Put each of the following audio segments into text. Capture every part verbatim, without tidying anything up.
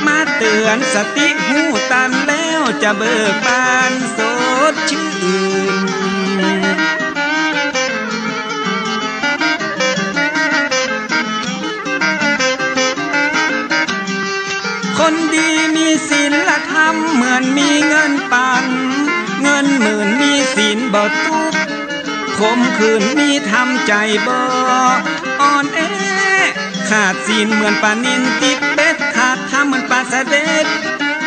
มาเตื๋อนสติฮู้ตันแล้วจะเบิกบานสดชื่น คนดีมีศีลธรรมเหมือนมีเงินปัน เงินหมื่นมีศีลบ่ตุ๊กข์ ขมขื่นมีธรรมใจ๋บ่อ่อนแอ ขาดศีลเหมือนป๋านิลติดเบ็ด ขาดธรรมเหมือนป๋าสะเด็ด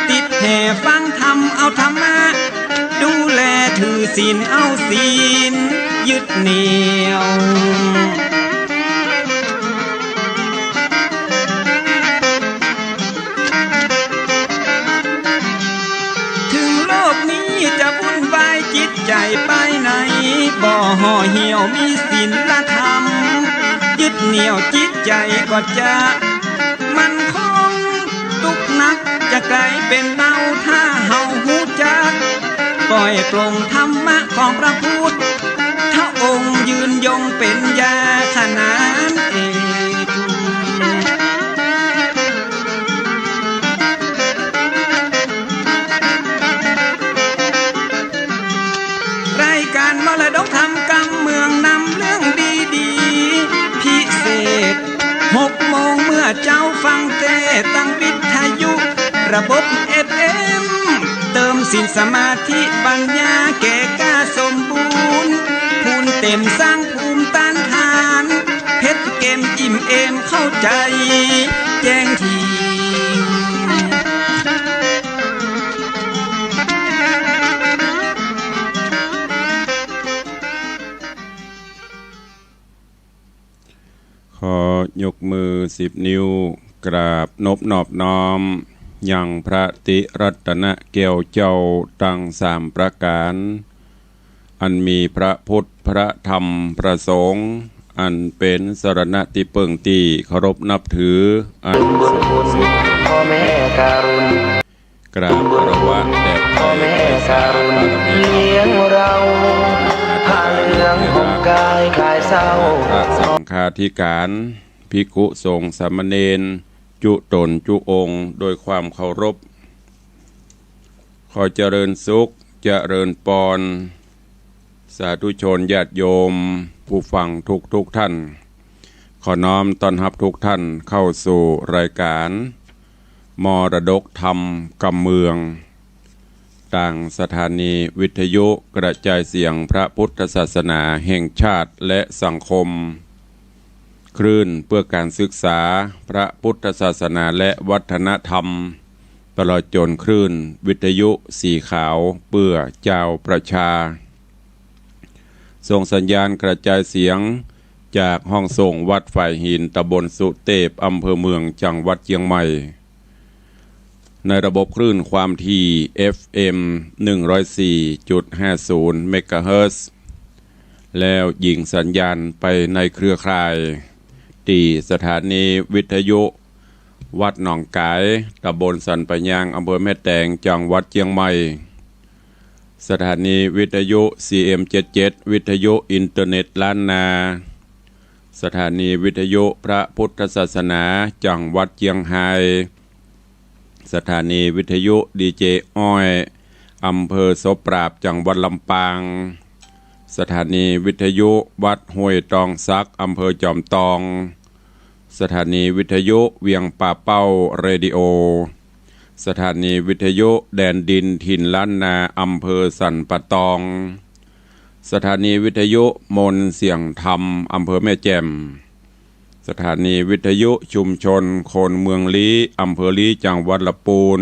ติดแหฟังธรรมเอาธรรมะ ดูแลถือศีลเอาศีลยึดเหนี่ยว เถิงโลกนี้จะวุ่นวายจิตใจ๋ไปไหน บ่ห่อเหี่ยวมีศีลธรรม ยึดเหนี่ยวจิตใจ๋ก็จะมั่นคง ตุ๊กข์หนักจะก๋ายเป๋นเบา ถ้าเฮาฮู้จัก ปล่อยปลงธรรมะของพระพุทธองค์ ยืนยงเป๋นยาขนานเอก รายก๋านมรดกธรรมกำเมืองนำเรื่องดีๆ พิเศษ หกโมงเมื่อเจ๊าฟังเตสน์ตางวิทยุ ระบบ เอฟเอ็ม เติมศีลสมาธิปัญญาแก่กล้าสมบูรณ์ พูนเต็มสร้างภูมิต้านทาน เพ็ดเกมอิ่มเอมเข้าใจ๋แจ้งถิง ขอยกมือสิบนิ้ว กราบนบนอบน้อม ยังพระติรัตนแก้วเจ้าตังสามประก๋าน อันมีพระพุทธ พระธรรม พระสงฆ์ อันเป๋นสรณะตี้เปิ้งตี้เคารพนับถือ อันสูงสุด พ่อแม่การุณ กราบคารวะแด่ พ่อแม่การุณเลี้ยงเรา ผ้าเหลืองห่มกายคลายเศร้า พระสังฆาธิการ ภิกขุสงฆ์สามเณร จุต๋นจุองค์ โดยความเคารพ ขอเจริญสุข เจริญปอน สาธุชนญาติโยม ผู้ฟังทุกๆ ท่าน ขอน้อมต้อนฮับทุกท่านเข้าสู่รายการ มรดกธรรมกำเมือง ตางสถานีวิทยุกระจายเสียงพระพุทธศาสนาแห่งชาติและสังคม คลื่นเพื่อการศึกษาพระพุทธศาสนาและวัฒนธรรม ตลอดจ๋นคลื่นวิทยุสีขาวเพื่อจาวประชา ส่งสัญญาณกระจายเสียงจากห้องส่งวัดฝายหิน ตำบลสุเตพ อำเภอเมือง จังหวัดเจียงใหม่ ในระบบคลื่นความถี่ เอฟเอ็ม หนึ่งร้อยสี่จุดห้าศูนย์ เมกะเฮิรตซ์ แล้วยิงสัญญาณไปในเครือข่าย ตี้สถานีวิทยุวัดหนองก๋าย ตำบลสันป่ายาง อำเภอแม่แตง จังหวัดเจียงใหม่ สถานีวิทยุ ซีเอ็ม เจ็ดเจ็ด วิทยุอินเทอร์เน็ตล้านนา สถานีวิทยุพระพุทธศาสนา จังหวัดเจียงฮาย สถานีวิทยุดีเจอ้อย อำเภอโสปราบ จังหวัดลำปาง สถานีวิทยุวัดห้วยตองสัก อำเภอจอมตอง สถานีวิทยุเวียงป่าเป้าเรดิโอ สถานีวิทยุแดนดินถิ่นล้านนา อำเภอสันป่าตอง สถานีวิทยุมนต์เสียงธรรม อำเภอแม่แจ่ม สถานีวิทยุชุมชนคนเมืองลี้ อำเภอลี้ จังหวัดละปูน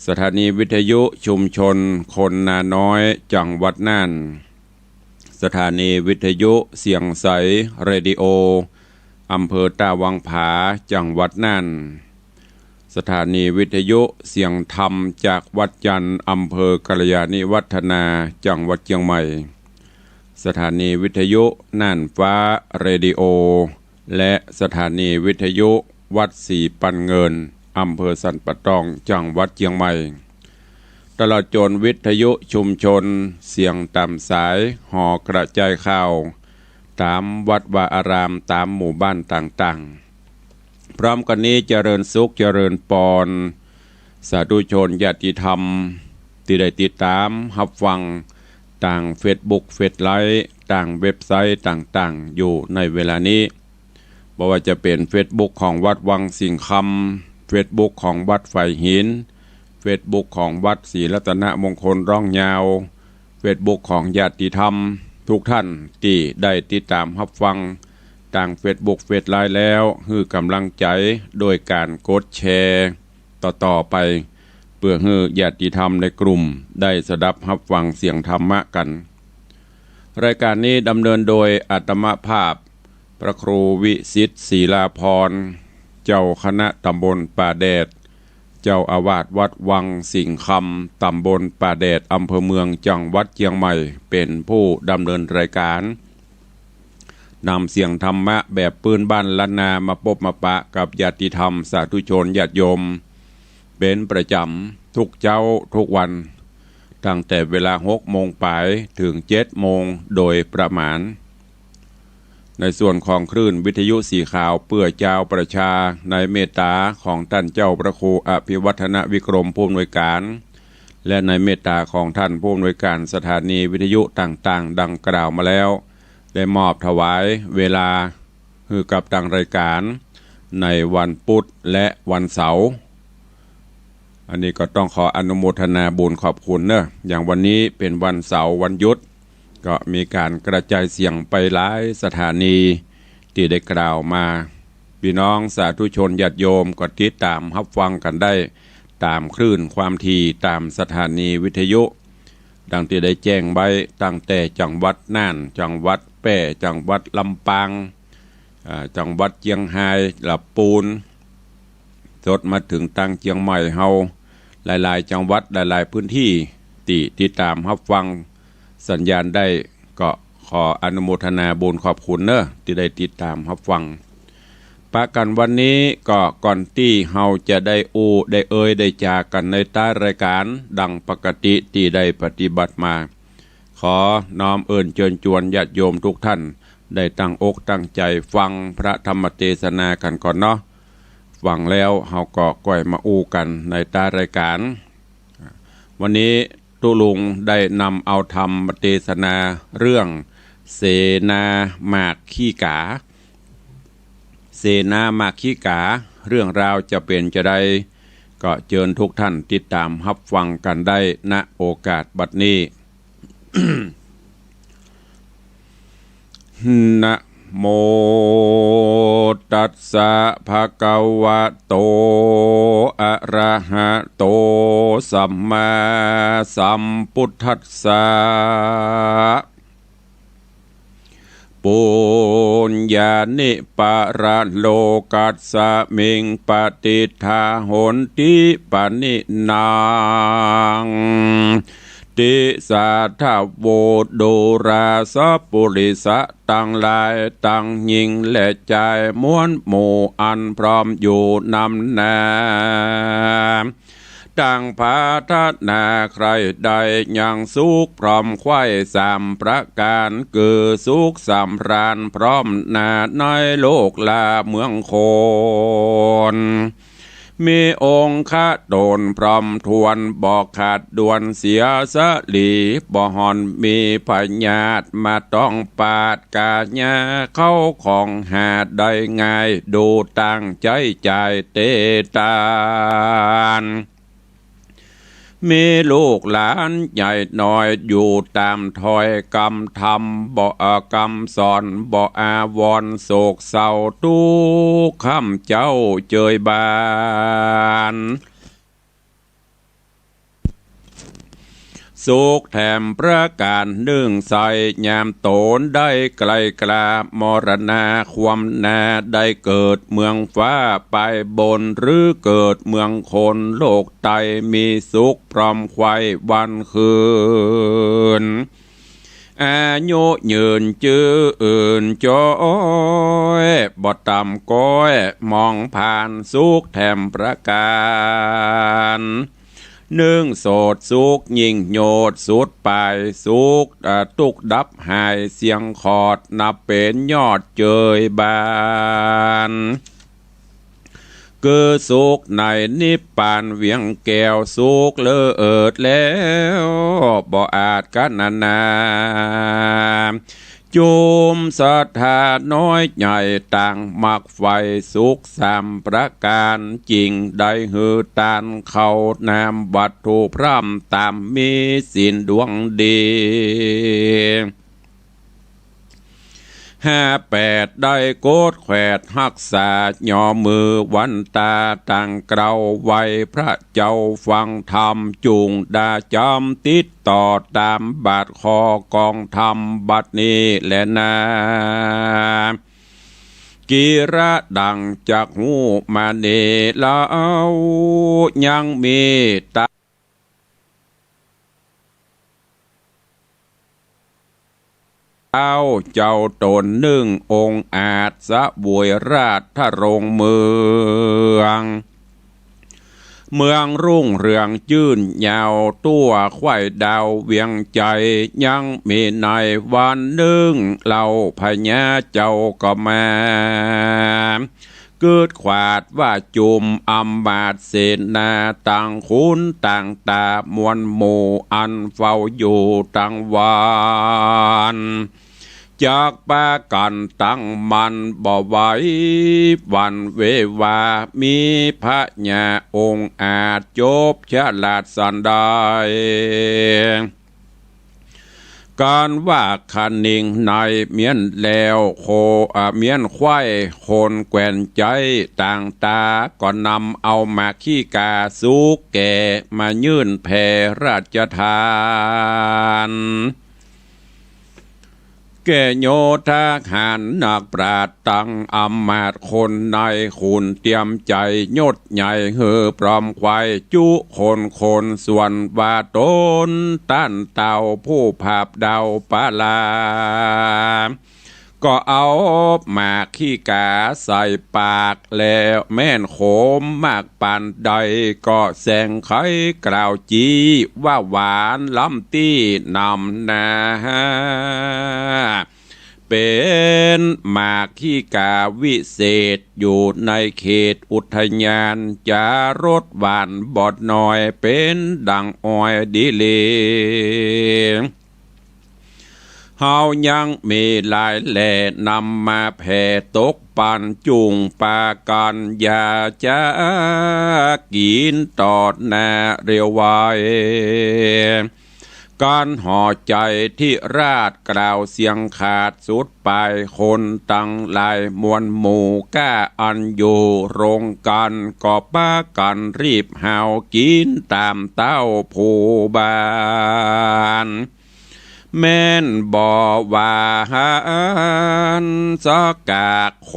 สถานีวิทยุชุมชนคนนาน้อย จังหวัดน่าน สถานีวิทยุเสียงใสเรดิโอ อำเภอต้าวังผา จังหวัดน่าน สถานีวิทยุเสียงธรรมจากวัดจันทร์ อำเภอกัลยาณิวัฒนา จังหวัดเจียงใหม่ สถานีวิทยุน่านฟ้าเรดิโอ และสถานีวิทยุวัดศรีปันเงิน อำเภอสันป่าตอง จังหวัดเจียงใหม่ ตลอดจ๋นวิทยุชุมชนเสียงต๋ามสายหอกระจายข่าว ต๋ามวัดวาอาราม ต๋ามหมู่บ้านต่างๆ พร้อมกั๋นนี้เจริญสุขเจริญปอน สาธุชนญาติธรรม ตี้ได้ติดต๋ามฮับฟังตางเฟซบุ๊ก เฟซไลฟ์ ตางเว็บไซต์ต่างๆ อยู่ในเวลานี้ บ่ว่าจะเป๋นเฟซบุ๊กของวัดวังสิงห์คำ เฟซบุ๊กของวัดฝายหิน เฟซบุ๊กของวัดศรีรัตนมงคลร่องยาว เฟซบุ๊กของญาติธรรมทุกท่านตี้ได้ติดต๋ามฮับฟังตางเฟซบุ๊ก เฟซไลฟ์แล้ว หื้อก๋ำลังใจ๋โดยก๋านกดแชร์ต่อๆ ไป เปื้อหื้อญาติธรรมในกลุ่มได้สดับฮับฟังเสียงธรรมะกั๋น รายก๋านนี้ดำเนินโดยอาตมาภาพ พระครูวิสิทธิ์ ศิลาภรณ์ เจ้าคณะตำบลป่าแดด เจ้าอาวาสวัดวังสิงห์คำ ตำบลป่าแดด อำเภอเมือง จังหวัดเจียงใหม่ เป๋นผู้ดำเนินรายก๋าน นำเสียงธรรมะแบบปื้นบ้านล้านนามาปบมาปะกับญาติธรรมสาธุชนญาติโยม เป๋นประจ๋ำทุกเจ๊าทุกวัน ตั้งแต่เวลาหกโมงป๋ายเถิงเจ็ดโมงโดยประมาณ ในส่วนของคลื่นวิทยุสีขาวเปื้อจาวประชา ในเมตต๋าของต้านเจ้าพระครูอภิวัฒนวิกรมผู้อำนวยก๋าน และในเมตต๋าของต้านผู้อำนวยก๋านสถานีวิทยุต่างๆ ดังกล่าวมาแล้ว ได้มอบถวายเวลาหื้อกับตางรายก๋านในวันปุธและวันเสาร์ อันนี้ก็ต้องขออนุโมทนาบุญขอบคุณเนาะ อย่างวันนี้เป๋นวันเสาร์วันหยุด ก็มีก๋านกระจายเสียงไปหลายสถานีตี้ได้กล่าวมา ปี้น้องสาธุชนญาติโยมก็ติดต๋ามฮับฟังกั๋นได้ต๋ามคลื่นความถี่ต๋ามสถานีวิทยุ ดังตี้ได้แจ้งไว้ตั้งแต่จังหวัดน่าน จังหวัดแป้ จังหวัดลำปาง อ่า จังหวัดเจียงฮาย ลำปูน จนมาเถิงตางเจียงใหม่เฮา หลายๆ จังหวัด หลายๆ พื้นตี้ ตี้ติดต๋ามฮับฟังสัญญาณได้ ก็ขออนุโมทนาบุญขอบคุณเนาะ ตี้ได้ติดต๋ามฮับฟัง ปะกั๋นวันนี้ก็ก่อนตี้เฮาจะได้อู้ได้เอ่ยได้จ๋ากั๋นในต๊ายรายก๋าน ดังปกติตี้ได้ปฏิบัติมา ขอน้อมเอิญเจิญจวนญาติโยมทุกท่าน ได้ตั้งอกตั้งใจ๋ฟังพระธรรมเตสนากั๋นก่อนเนาะ ฟังแล้วเฮาก็ก้อยมาอู้กั๋นในต๊ายรายก๋าน วันนี้ตุ๊ลุงได้นำเอาธรรมเตสนาเรื่องเสนาหมากขี้ก๋า เสนาหมากขี้ก๋า เรื่องราวจะเป๋นจาใด ก็เจิญทุกท่านติดต๋ามฮับฟังกั๋นได้ ณ โอกาสบัดนี้ นะโมตัสสะ ภะคะวะโต อะระหะโต สัมมาสัมพุทธัสสะ ปุญญานิ ปะระโลกัสสะมิง ปะติฏฐาโหนติ ปะนินนัง ติสาทะโว ดูราสะปุริสะตังหลาย ตังญิงและจาย มวลหมู่อันพร้อมอยู่นำหน้า ตังผาถนาใคร่ได้ยังสุขพร้อมใคว่สามประก๋าน คือสุขสำราญพร้อมหน้าในโลกและเมืองคน มีองค์คะตนพร้อมถ้วน บ่ขาดด่วนเสียสะหลี บ่ห่อนมีพยาธิมาต้องปาด ก๋ายาเข้าของหาได้ง่าย ดูตางใจ๊จ่ายเตตาน มีลูกหลานใหญ่น้อยอยู่ต๋ามถ้อยกำธรรม บ่กำสอน บ่อาวรณ์โศกเศร้าทุกค่ำเจ๊าเจยบาน สุขแถมประก๋านนึ่งใส่ ยามต๋นได้ใกล้กล้ามรณา ความหน้าได้เกิดเมืองฟ้าไปบน หรือเกิดเมืองคน โลกไตมีสุขพร้อมใคว่วันคืน อายุยืนจื้ออื่นจ้อย บ่ต่ำก้อยมองผ่าน สุขแถมประก๋านนึ่งโสด สุขยิ่งโยดสุดปาย สุข อ่า ตุ๊กข์ดับหายเสี้ยงขอด นับเป๋นยอดเจยบาน คือสุขในนิพพานเวียงแก้วสุขเลิศแล้วบ่อาจกรรณนา จุมศรัทธาน้อยใหญ่ต่างมักใฝ่สุขสามประก๋าน จึงได้หื้อตานข้าวน้ำวัตถุพร่ำต๋ามมีศีลดวงดี ห้าแปดได้โกดแขวดฮักษา ย่อมือวันตาตั้งเกล้าไหว้พระเจ้าฟังธรรม จุ่งดาจ๋ำติดต่อต๋ามบาทข้อกองธรรมบัดนี้แลนา กิระดังจักฮู้มาเน่เล่า ยังมีต๋า เจ้า เจ้าต๋นนึ่งองค์อาจ เสวยราชโรงเมือง เมืองรุ่งเรืองจื้นยาว ตั๋วไขว้ดาวเวียงใจ๋ ยังมีในวันนึ่งเล่า พญาเจ้าก็มา กึ๊ดขวาดว่าจุมอำมาตย์เสนา ตังขุนตังต๋ามวลหมู่อันเฝ้าอยู่ตังวัน จักปากั๋นตั้งมั่นบ่ไหวหวั่นเววา มีพญาองค์อาจจบฉลาดสันใด ก๋านว่าคะนิงในเมี้ยนแล้ว โค อ่า เมี้ยนไขว้คนแควนใจ๊ต่างต๋า ก็นำเอาหมากขี้ก๋าสุกแก่มายื่นแผ่ราชทาน แก่โยธาหารนักปราชญ์ตังอำมาตย์คนใน ขุนเตียมใจ๋ยศใหญ่หื้อปลอมไขว้จุคนคน ส่วนว่าต๋นต้านเต้าผู้ผาบดาวปาลา ก็เอาหมากขี้ก๋าใส่ปากแล้ว แม่นขมมากปานใด ก็แสงไขกล่าวจี้ว่าหวานล้ำตี้นำนา เป๋นหมากขี้ก๋าวิเศษ อยู่ในเขตอุทยาน จะรสหวานบ่น้อย เป๋นดังอ้อยดีหลี เฮายังมีหลายแหล่ นำมาแผ่ตกปัน จุ่งปากั๋นอย่าจ๊ากิ๋นตอดหน้าเรียวไว ก๋านหอใจ๋ธิราชกล่าวเสียงขาดสุดปาย คนตังหลายมวลหมู่ก้าอันอยู่โรงก๋าน ก็ปากั๋นรีบหาวกิ๋นต๋ามเต้าผู้บ้าน แม่นบ่หวานสักกาก ข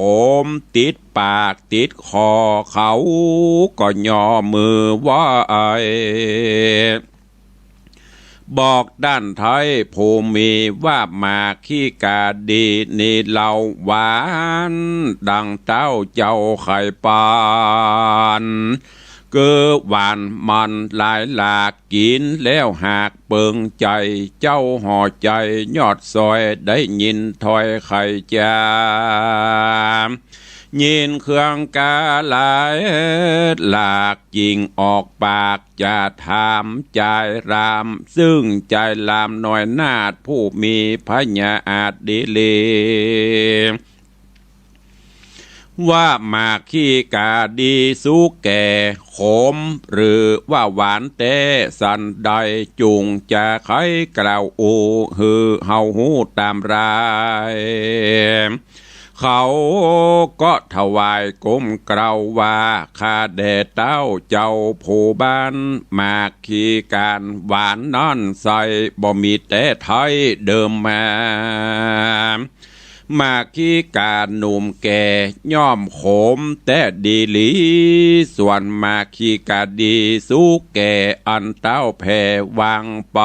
มติดปากติดคอ เขาก็ย่อมือไหว้ บอกต้านไท้ผู้มีว่าหมากขี้ก๋าดีนี้เล่า หวานดังเต้าเจ้าใค่ปาน คือหวานมันหลายหลาก กิ๋นแล้วหากเปิงใจ๋ เจ้าหอใจ๋ยอดซอย ได้ยินถ้อยใค่จ๋า ยินเครื่องกาหลายหลาก จึ่งออกปากจะถามจายราม ซึ่งจายรามน้อยนาถผู้มีพญาอาจดีหลี ว่าหมากขี้ก๋าดีสุกแก่ ขมหรือว่าหวานแต๊สันใด จุ่งจะไขกล่าวอู้หื้อเฮาฮู้ต๋ามราย เขาก็ถวายกรมเกล้าว่า ข้าแด่เต้าเจ้าผู้บ้าน หมากขี้ก๋าหวานนั้นใส่บ่มีแต๊ไท้เดิมมา หมากขี้ก๋าหนุ่มแก่ย่อมขมแต๊ดีหลี ส่วนหมากขี้ก๋าดีสุกแก่อันเต้าแผ่วางไป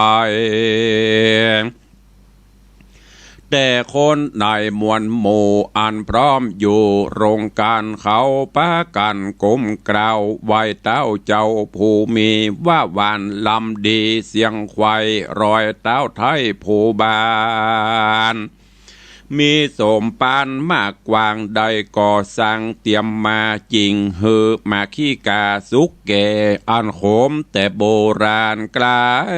แต่คนในมวลหมู่อันพร้อมอยู่โรงก๋าน เขาปากั๋นกรมเกล้าไหว้เต้าเจ้าผู้มีว่าหวานล้ำดี เสียงไขว้รอยเต้าไท้ผู้บ้าน มีสมภารมากกว้าง ได้ก่อสร้างเตียมมา จิ่งหื้อมาคิกาสุขแก่ อันโขมแต่โบราณ กลาย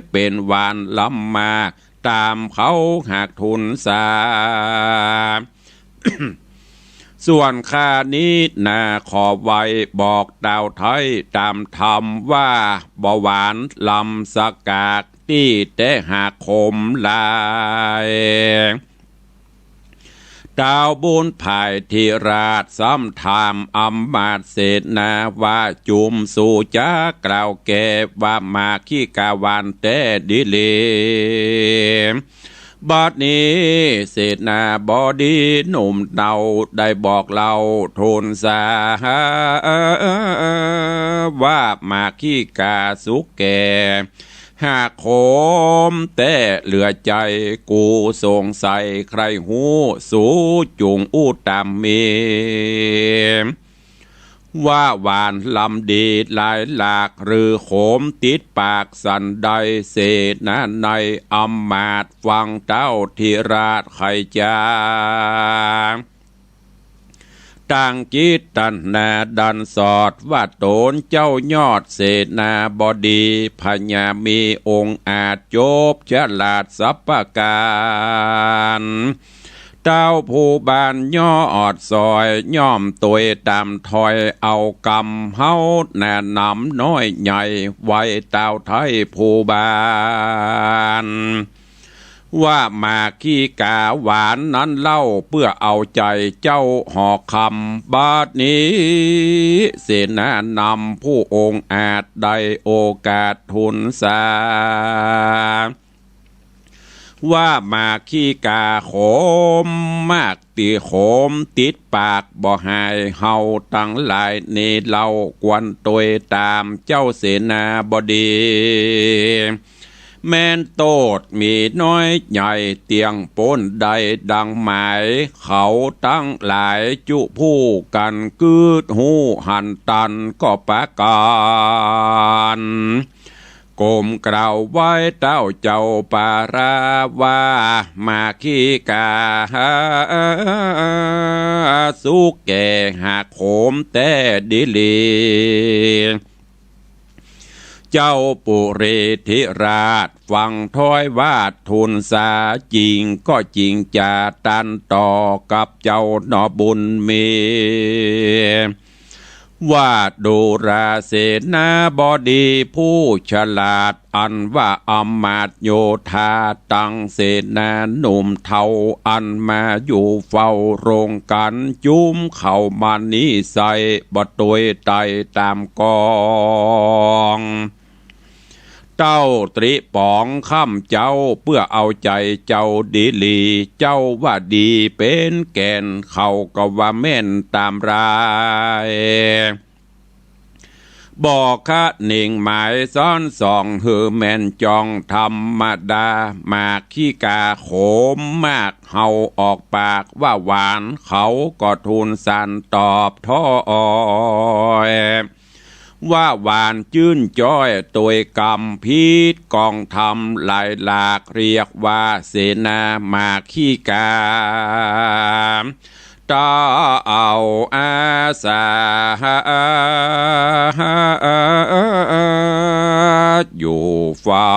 เป๋นหวานล้ำมาก ต๋ามเขาหากทูลสา ส่วนข้านี้นา ขอไว้บอกตาวไทยต๋ามธรรมว่า บ่หวานล้ำสักกาก ตี้แต่หากขมหลาย ตาวบุญภายธิราชซ้ำถามอำมาตย์เสนาว่า จุมสูจะกล่าวแก่ว่า มาคิกาหวานแต๊ดีหลี บัดนี้เสนาบดีหนุ่มเนาได้บอกเล่าทูลสา ว่ามาคิกาสุขแก่ หากขมแต๊เหลือใจ๋ กูสงสัยใคร่ฮู้ สูจุ่งอู้ต๋ามมี ว่าหวานล้ำดีหลายหลาก หรือขมติดปากสันใด เสนาในอำมาตย์ฟังเต้าธิราชไขจ๋า ตั้งจิตตนาดันสอดว่า ต๋นเจ้ายอดเสนาบดี พญามีองอาจจบฉลาดสัพพะก๋าน เต้าผู้บ้านยอดซอยย่อมตวยต๋ามถอย เอากำเฮาแนะนำน้อยใหญ่ ไว้ตาวไทยผู้บ้าน ว่ามาคิกาหวานนั้นเล่า เปื้อเอาใจ๋เจ้าหอคำ บัดนี้เสนานำผู้องอาจได้โอกาสทูลสา ว่ามาคิกาขมมาก ตี้ขมติดปากบ่หาย เฮาตังหลายนี้เล่าควรตวยต๋ามเจ้าเสนาบดี แม่นโต้ษมีน้อยใหญ่เตี้ยงป๊นได้ดังหมาย เขาตังหลายจุผู้กั๋นกึ๊ดฮู้หันตันก็ปากั๋น ก้มกราบไหว้เต้าเจ้าปาราว่า มาคิกาสุขแก่หากขมแต๊ดีหลี เจ้าปุรีธิราชฟังถ้อยวาจทูลสา จริงก็จริงจ๋าตันต่อกับเจ้าหนอบุญมี ว่าดูราเสนาบดีผู้ฉลาด อันว่าอำมาตย์โยธาตังเสนาหนุ่มเฒ่า อันมาอยู่เฝ้าโรงก๋าน จุมเขามานี้ใส่บ่ตวยไต่ต๋ามกอง เต้าตริป๋องค่ำเจ้าเปื้อเอาใจ๋เจ้าดีหลี เจ้าว่าดีเป๋นแก่น เขาก็ว่าแม่นต๋ามราย บอกคะหนิ่งหมายซ้อนส่องหื้อแม่นจ้องธรรมดา มาคิกาขมมาก เฮาออกปากว่าหวาน เขาก็ทูลสานตอบถ้อย ว่าหวานจื้นจ้อยตวยกำผิดกองธรรมหลายหลาก เรียกว่าเสนามาคิกา เต้าอาสาอยู่เฝ้า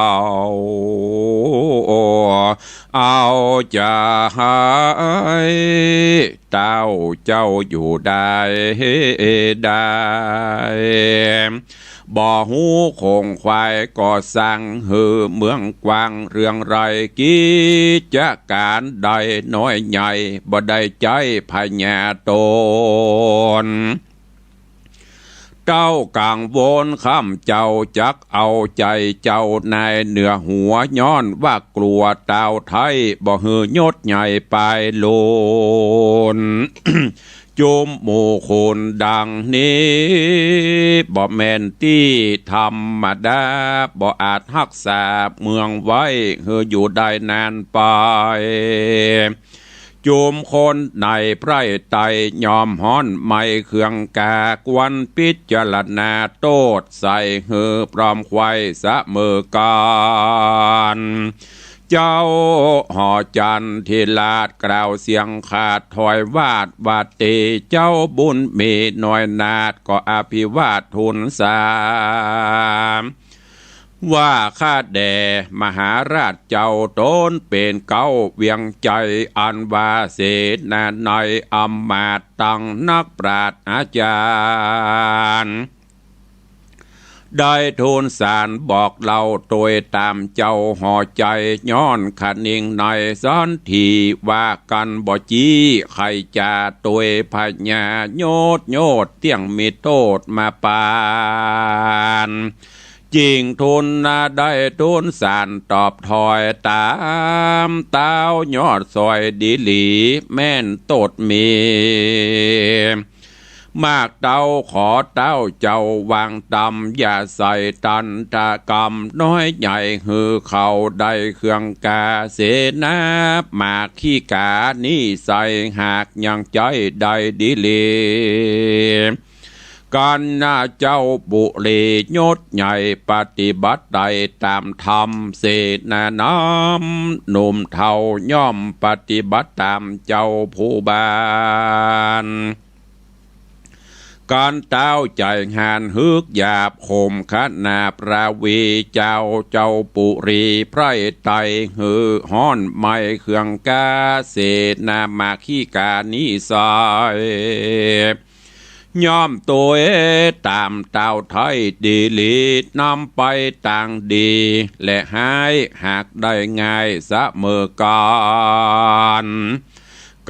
เอาใจ๋เต้าเจ้าอยู่ได้ ได้ บ่ฮู้ขงขวายก็สั่งหื้อเมืองกว้าง เรื่องไรกิจก๋านใดน้อยใหญ่ บ่ได้ใจ๊พญาต๋น เต้ากังวลค่ำเจ้าจักเอาใจ๋เจ้านายเหนือหัว ย้อนว่ากลัวตาวไทยบ่หื้อยศใหญ่ปายหลุน จุมหมู่คนดังนี้ บ่แม่นตี้ธรรมดา บ่อาจฮักษาเมืองไว้หื้ออยู่ได้นานไป จุมคนในไพร่ไต่ย่อมฮ้อนไหม้เคืองกา ควรพิจารณาโต้ษใส่หื้อพร้อมไขว่เสมอกั๋น เจ้าหอจันทร์ธิราชกล่าวเสียงขาดถอยวาทว่า เตเจ้าบุญมีน้อยนาถ ก็อภิวาททูลสาม ว่าข้าแด่มหาราชเจ้า ตนเป๋นเก๊าเวียงไจ อันว่าเสนาในอำมาตย์ตังนักปราชญ์อาจ๋ารย์ ได้ทูลสารบอกเล่าตวยต๋ามเจ้าหอไจ ย้อนคะนิงในสันถีว่ากั๋นบ่จี้ ใค่จ๋าตวยพญายศ ยศเตี้ยงมีโต้ษมาปาน จิ่งทูลนาได้ทูลสารตอบถอยต๋าม ต้าวยอดสอยดีหลี แม่นโต้ษมี มากเต้า ขอต้าวเจ้าวางต๋าม อย่าใส่ตันตะกรรมน้อยใหญ่ หื้อเขาได้เคืองกล้า เสนาหมากขี้ก๋านี้ใส่ หากยังใจ๊ได้ดีหลี กั๋นนาเจ้าปุรียศใหญ่ ปฏิบัติได้ต๋ามธรรม เสนานำหนุ่มเฒ่าย่อมปฏิบัติต๋ามเจ้าผู้บาน กั๋นต้าวใจ๋หาญฮึกหยาบ ข่มขนาบราวี เจ้า เจ้าปุรีไพร่ไตร่ หื้อฮ้อนไหม้เคืองกล้า เสนาหมากขี้ก๋านี้ใส่ ย่อมตวยต๋ามต้าวไท้ดีหลี นำไปตางดีและฮ้าย หากได้ง่ายเสมอกั๋น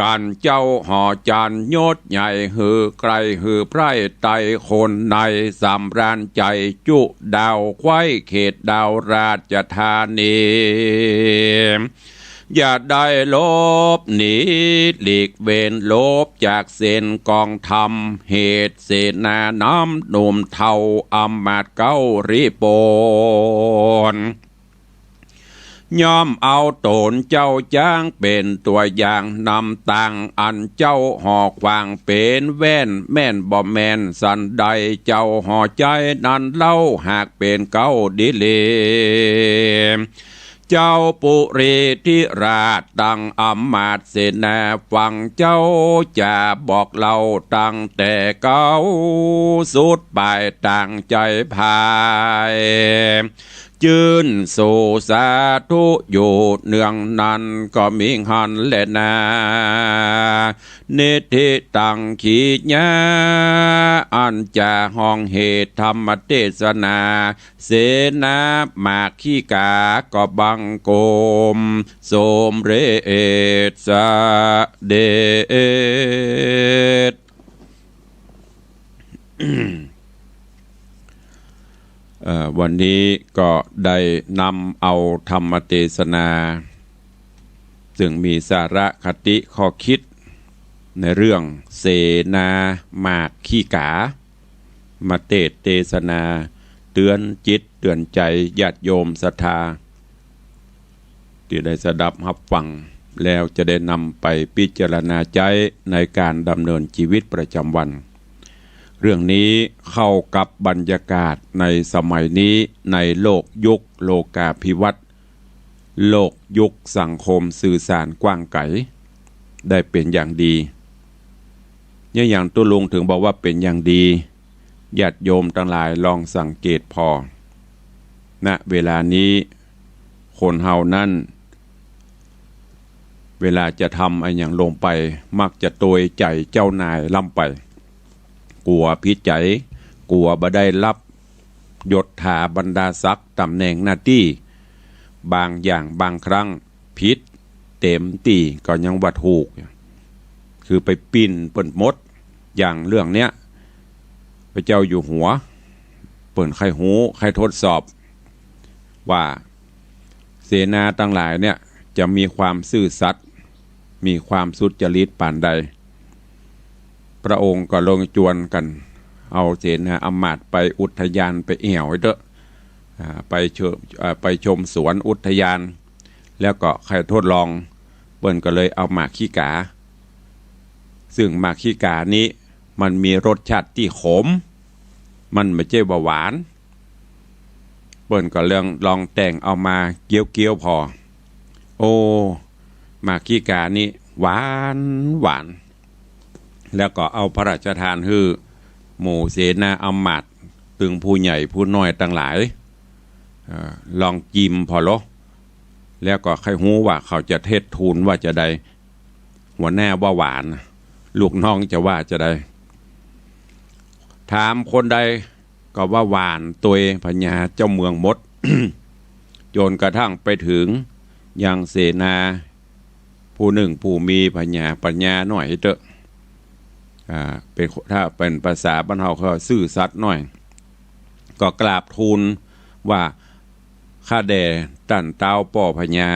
กั๋นเจ้าหอจันทร์ยศใหญ่ หื้อใกล้หื้อไพร่ไตร่ คนในสำราญใจ๋ จุดาวไขว้เขตดาวราชธานี อย่าได้หลบหนีหลีกเว้น หลบจากเส้นกองธรรม เหตุเสนานำหนุ่มเฒ่าอำมาตย์เก๊าริโปน ย่อมเอาต๋นเจ้าจ๊างเป๋นตั๋วอย่างนำตาง อันเจ้าหอขวางเป๋นแว่น แม่นบ่แม่นสันใด เจ้าหอไจนั้นเล่า หากเป๋นเก๊าดีหลี เจ้าปุรีธิราชตังอำมาตย์เสนา ฟังเจ้าจ๋าบอกเล่าตั้งแต่เก๊าสุดป๋าย ตั้งใจ๋พาย จื้นสู่สาธุอยู่เนืองนั้น ก็มีหั้นแลนา นิธิตังขีญา อันจะฮ้องเหตุธรรมเตสนา เสนาหมากขี้ก๋าก็บังคมสมเร็จเสด็จ เอ่อ วันนี้ก็ได้นำเอาธรรมเตสนา ซึ่งมีสาระคติข้อคิดในเรื่องเสนาหมากขี้ก๋า มาเตสน์เตสนาเตือนจิตเตือนใจ๋ญาติโยมศรัทธา ตี้ได้สดับฮับฟัง แล้วจะได้นำไปพิจารณาใจ๊ในก๋านดำเนินจีวิตประจ๋ำวัน เรื่องนี้เข้ากับบรรยากาศในสมัยนี้ ในโลกยุคโลกาภิวัตน์ โลกยุคสังคมสื่อสารกว้างไก๋ ได้เป๋นอย่างดี เนี่ยอย่างตุ๊ลุงถึงบอกว่าเป๋นอย่างดี ญาติโยมตังหลายลองสังเกตผ่อ ณ เวลานี้ คนเฮานั้น เวลาจะทำอะหยังลงไป มักจะตวยใจ๋เจ้านายล้ำไป กั๋วผิดใจ๋ กั๋วบ่ได้ฮับยศถาบรรดาศักดิ์ต๋ำแหน่งหน้าตี้ บางอย่างบางครั้งผิดเต๋มตี้ก็ยังว่าถูก คือไปปิ้นเปิ้นหมด อย่างเรื่องเนี้ย พระเจ้าอยู่หัว เปิ้นใค่ฮู้ใค่ทดสอบ ว่าเสนาตังหลายเนี่ยจะมีความซื่อสัตย์ มีความสุจริตปานใด พระองค์ก็ลงจวนกั๋น เอาเสนาอำมาตย์ไปอุทยานไปแอ่วไว้เต๊อะ อ่า ไปเชิญ อ่า ไปชมสวนอุทยาน แล้วก็ใค่ทดลอง เปิ้นก็เลยเอาหมากขี้ก๋า ซึ่งหมากขี้ก๋านี้มันมีรสชาติตี้ขม มันบ่ใจ้ว่าหวาน เปิ้นก็ลอง ลองแต่งเอามาเกี้ยวๆผ่อ โอ้ หมากขี้ก๋านี่หวานหวาน แล้วก็เอาพระราชทานหื้อหมู่เสนาอำมาตย์ ตึงผู้ใหญ่ผู้น้อยตังหลาย เอ่อ ลองจิมผ่อโล แล้วก็ใค่ฮู้ว่าเขาจะเท็จทูลว่าจาใด หัวหน้าว่าหวาน ลูกน้องจะว่าจาใด ถามคนใดก็ว่าหวานตวยพญาเจ้าเมืองหมด จ๋นกระทั่งไปเถิงยังเสนา ผู้นึ่งผู้มีผญาปั๋ญญาหน้อยเต๊อะ อ่า เป๋น ถ้าเป๋นภาษาบ้านเฮาก็ซื่อสัตย์หน้อย ก็กราบทูลว่า ข้าแด่ต้านต๊าวป้อพญา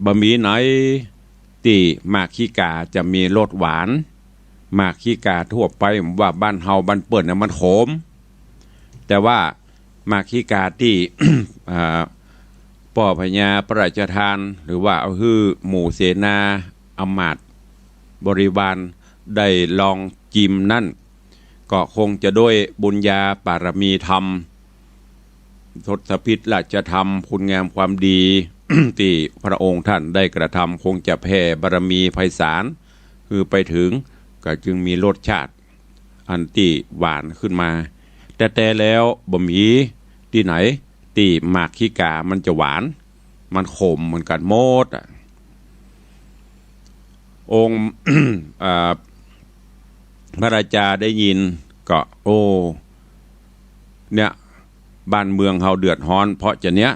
บ่มีไหนตี้หมากขี้ก๋าจะมีรสหวาน หมากขี้ก๋าทั่วไปว่าบ้านเฮาบ้านเปิ้นน่ะมันขม แต่ว่าหมากขี้ก๋าตี้ อ่า ป้อพญาพระราชทาน หรือว่าเอาหื้อหมู่เสนาอำมาตย์บริวารได้ลองจิมนั้น ก็คงจะด้วยบุญญาปารมีธรรม ทศพิธราชธรรม คุณงามความดี ตี้พระองค์ท่านได้กระทำ คงจะแผ่บารมีไพศาล คือไปเถิงก็จึงมีรสชาติอันตี้หวานขึ้นมา แต่แต่แล้วบ่มีตี้ไหนตี้หมากขี้ก๋ามันจะหวาน มันขมเหมือนกั๋นหมดอะ องค์ อ่า พระราชาได้ยินก็ โอ้ เนี่ย บ้านเมืองเฮาเดือดฮ้อนเพราะจาเนี้ย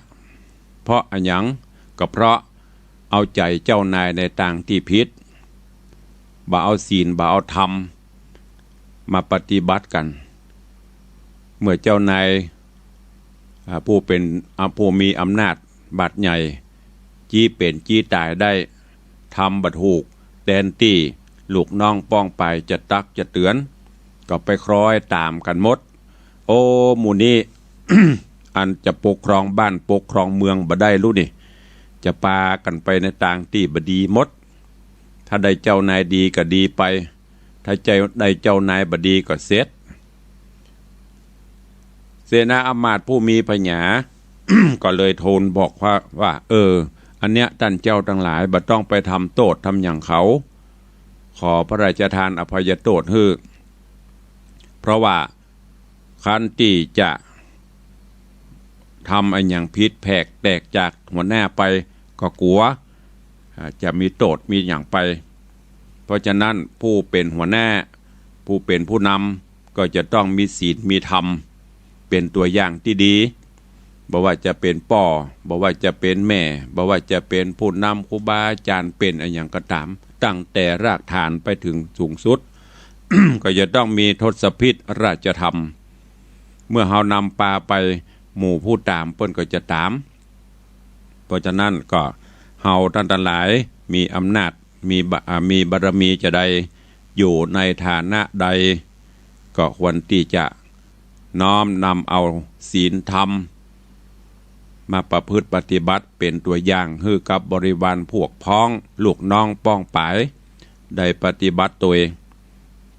เพราะอะหยัง ก็เพราะเอาใจ๋เจ้านายในตางตี้ผิด บ่เอาศีล บ่เอาธรรมมาปฏิบัติกั๋น เมื่อเจ้านาย อ่า ผู้เป๋น อ่า ผู้มีอำนาจบาดใหญ่ จี้เป๋นจี้ต๋ายได้ ทำบ่ถูก แตนตี้ลูกน้องป้องไปจะตักจะเตื๋อน ก็ไปคล้อยต๋ามกั๋นหมด โอ้ หมู่นี้ อันจะปกครองบ้านปกครองเมืองบ่ได้ลูกนี่ จะปากั๋นไปในตางตี้บ่ดีหมด ถ้าได้เจ้านายดีก็ดีไป ถ้าเจ้า ได้เจ้านายบ่ดีก็เสร็จ เสนาอำมาตย์ผู้มีผญา ก็เลยทูลบอกว่า ว่า เออ อันเนี้ยต้านเจ้าตังหลายบ่ต้องไปทำโต้ษทำหยังเขา ขอพระราชทานอภัยโต้ษหื้อ เพราะว่าคันตี้จะทำอะหยังผิดแผกแตกจากหัวหน้าไปก็กั๋ว อ่า จะมีโต้ษมีหยังไป เพราะฉะนั้นผู้เป๋นหัวหน้า ผู้เป๋นผู้นำ ก็จะต้องมีศีลมีธรรม เป๋นตั๋วอย่างตี้ดี บ่ว่าจะเป๋นป้อ บ่ว่าจะเป๋นแม่ บ่ว่าจะเป๋นผู้นำครูบาอาจ๋ารย์ เป๋นอะหยังก็ต๋าม ตั้งแต่รากฐานไปเถิงสูงสุด ก็จะต้องมีทศพิธราชธรรม เมื่อเฮานำปาไป หมู่ผู้ต๋ามเปิ้นก็จะต๋าม เพราะฉะนั้นก็เฮาต้านตังหลายมีอำนาจ มีบะ- อ่า มีบารมีจาใด อยู่ในฐานะใด ก็ควรตี้จะน้อมนำเอาศีลธรรม มาประพฤติปฏิบัติเป๋นตั๋วอย่างหื้อกับบริวารพวกพ้องลูกน้องป้องไป ได้ปฏิบัติตวย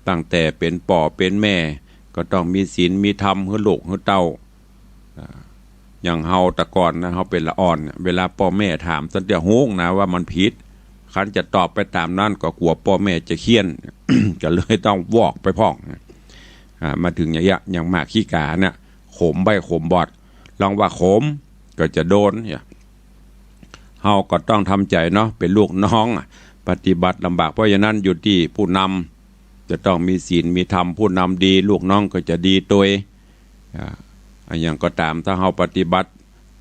ตั้งแต่เป๋นป้อเป๋นแม่ ก็ต้องมีศีลมีธรรมหื้อลูกหื้อเต้า อ่า อย่างเฮาแต่ก่อนนะ เฮาเป๋นละอ่อนเนี่ย เวลาป้อแม่ถาม สันเตียฮู้นะว่ามันผิด คันจะตอบไปต๋ามนั้นก็กั๋วป้อแม่จะเฆี่ยน ก็เลยต้องวอกไปพ่อง อ่า มาเถิงอย่างเงี้ย อย่างหมากขี้ก๋าเนี่ย ขมใบ้ขมบอด ลองว่าขมก็จะโดนเนี่ย เฮาก็ต้องทำใจ๋เนาะ เป๋นลูกน้องอะ ปฏิบัติลำบาก เพราะฉะนั้นอยู่ตี้ผู้นำจะต้องมีศีลมีธรรม ผู้นำดี ลูกน้องก็จะดีตวย อ่า อะหยังก็ต๋าม ถ้าเฮาปฏิบัติ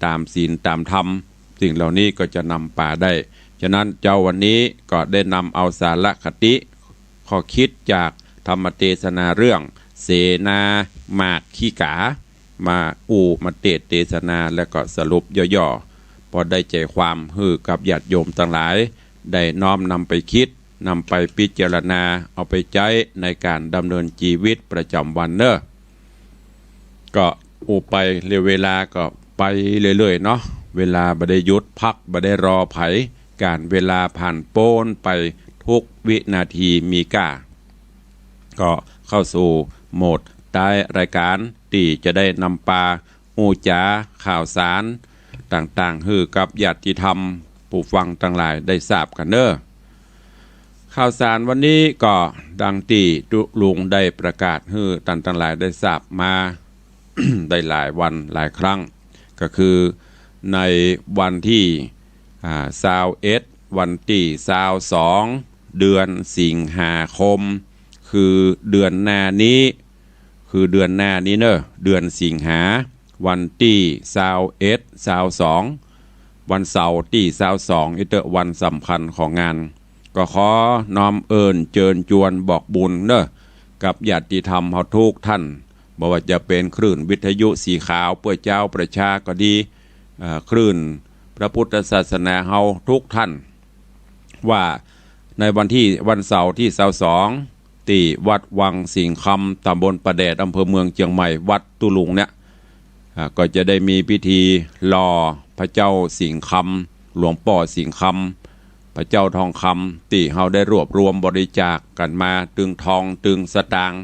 ต๋ามศีลต๋ามธรรม สิ่งเหล่านี้ก็จะนำปาได้ ฉะนั้นเจ๊าวันนี้ก็ได้นำเอาสาระคติ ข้อคิดจากธรรมเตสนาเรื่องเสนาหมากขี้ก๋า มาอู้มาเตสน์เตสนา และก็สรุปย่อๆ ปอได้ใจ๋ความหื้อกับญาติโยมตังหลาย ได้น้อมนำไปคิด นำไปพิจารณา เอาไปใจ๊ในก๋านดำเนินจีวิตประจ๋ำวันเน่อ ก็อู้ไปเรื่อย เวลาก็ไปเรื่อยๆ เนาะ เวลาบ่ได้หยุดพัก บ่ได้รอใผ ก๋านเวลาผ่านป๊นไปทุกวินาทีมีก้า ก็เข้าสู่โหมดต๊ายรายก๋าน ตี้จะได้นำปาอู้จ๋าข่าวสารต่างๆ หื้อกับญาติธรรม ผู้ฟังตังหลายได้ทราบกั๋นเน้อ ข่าวสารวันนี้ก็ดังตี้ตุ๊ลุงได้ประกาศหื้อต้านตังหลายได้ทราบมา ได้หลายวันหลายครั้ง ก็คือในวันตี้ อ่า ซาวเอ็ด วันตี้ซาวสอง เดือนสิงหาคม คือเดือนหน้านี้ คือเดือนหน้านี้เน้อ เดือนสิงหา วันตี้ซาวเอ็ด ซาวสอง วันเสาร์ตี้ซาวสอง อี้เต๊อะ วันสำคัญของงาน ก็ขอน้อมเอิ้นเจิญจวนบอกบุญเน้อ กับญาติธรรมเฮาทุกท่าน บ่ว่าจะเป๋นคลื่นวิทยุสีขาวเปื้อจาวประชาก็ดี เอ่อ คลื่นพระพุทธศาสนาเฮาทุกท่าน ว่าในวันตี้ วันเสาร์ตี้ซาวสอง ตี้วัดวังสิงห์คำ ตำบลป่าแดด อำเภอเมืองเจียงใหม่ วัดตุ๊ลุงเนี่ย อ่า ก็จะได้มีพิธีหล่อพระเจ้าสิงห์คำ หลวงป้อสิงห์คำ พระเจ้าทองคำ ตี้เฮาได้รวบรวมบริจาคกั๋นมาตึงทองตึงสตางค์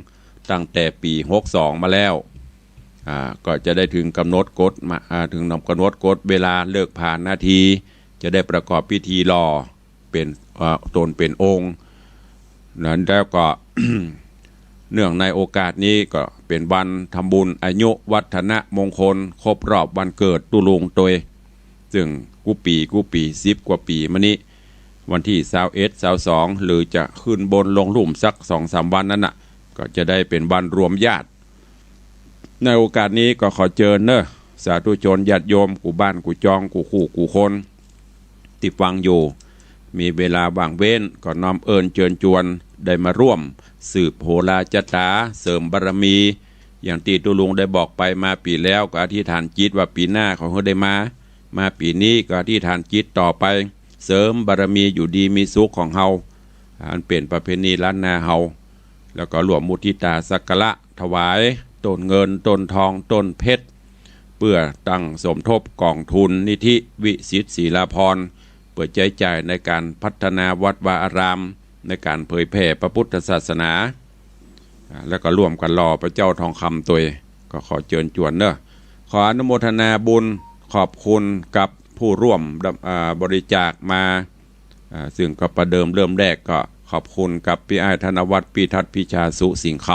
ตั้งแต่ปี๋หกสองมาแล้ว อ่า ก็จะได้เถิงก๋ำหนดกฎมา อ่า เถิงก๋ำหนดกฎเวลาเลิกผานนาที จะได้ประกอบพิธีหล่อเป๋น เอ่อ ตนเป๋นองค์ นั้นแล้วก็ เนื่องในโอกาสนี้ก็เป๋นวันทำบุญอายุวัฒนมงคลครบรอบวันเกิดตุ๊ลุงตวย ซึ่งกู้ปี๋กู้ปี๋ สิบกว่าปี๋มานี้ วันตี้ซาวเอ็ด ซาวสอง หรือจะขึ้นบนลงลุ่มสักสองสามวันนั้นน่ะ ก็จะได้เป๋นวันรวมญาติ ในโอกาสนี้ก็ขอเจิญเน้อ สาธุชนญาติโยม กู้บ้านกู้จอง กู้คู่กู้คน ตี้ฟังอยู่ มีเวลาว่างเว้น ก็น้อมเอิ้นเจิญจวน ได้มาร่วมสืบโหราจะต๋า เสริมบารมี อย่างตี้ตุ๊ลุงได้บอกไปมาปี๋แล้ว ก็อธิษฐานจิตว่าปี๋หน้าขอหื้อได้มา มาปี๋นี้ก็อธิษฐานจิตต่อไป เสริมบารมีอยู่ดีมีสุขของเฮา อันเป๋นประเพณีล้านนาเฮา แล้วก็ร่วมมุทิตาสักการะถวายต้นเงิน ต้นทอง ต้นเพชร เปื้อตั้งสมทบก๋องทุนนิธิวิสิทธิ์ศรีลาภรณ์ เปื้อใจ๊จ่ายในก๋านพัฒนาวัดวาอาราม ในก๋านเผยแผ่พระพุทธศาสนา อ่า แล้วก็ร่วมกั๋นหล่อพระเจ้าทองคำตวย ก็ขอเจิญจวนเน้อ ขออนุโมทนาบุญ ขอบคุณกับผู้ร่วม อ่า บริจาคมา อ่า ซึ่งก็ประเดิมเริ่มแรกก็ขอบคุณกับปี้อ้ายธนวัฒน์ ปี้ทัศน์ ปี้ชาสุ สิงห์ค